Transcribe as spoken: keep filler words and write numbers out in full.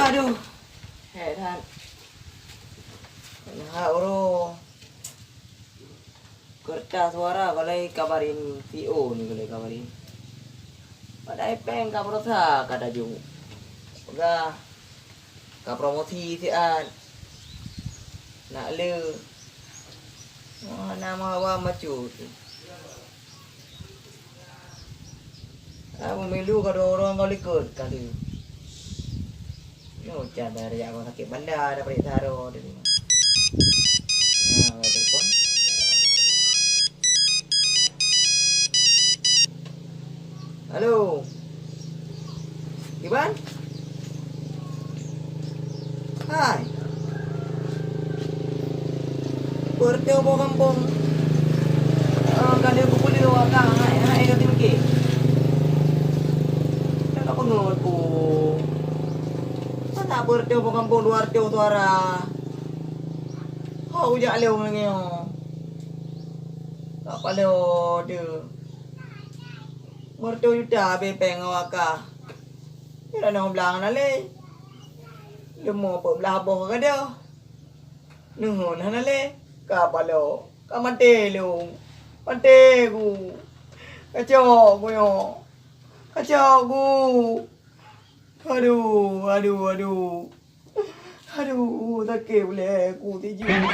Aduh. Hei, that. Nah, uroe. Keureutas suara golai kabarin si O ni golai kabarin. Padahai péng ka beurasa ka tajok. Peugah ka promosi siat. Nak le. Wah, na meuhawa macut. Ah, pemilu ka dua orang ka likot ka tu. Nyoe ujan dari aku sakit banda dah perik saro tadi. Nah, ada telepon. Halo. Iban? Hai. Beureutoh boh gampông. Eh, ka lheueh geupeuleueh awak kah, hai, hai, ka timeuke. Ka peungeut ku. Masa beureutoh boh gampông dua reutôh suara. Ho ujak lôn lagèe nyoe. Ka paloe deuh. Meureutoh juta abéh péng awak kah. Nyoe dah nyoe blang na lé. Leumo peuet blah boh ka gadôh. Neuhon hana lé. Ka paloe. Ka maté lôn. Maté ku. Kacok ku nyoe. Kacok ku. Aduh, aduh, aduh. Aduh, sakét ulèe ku tijeueng.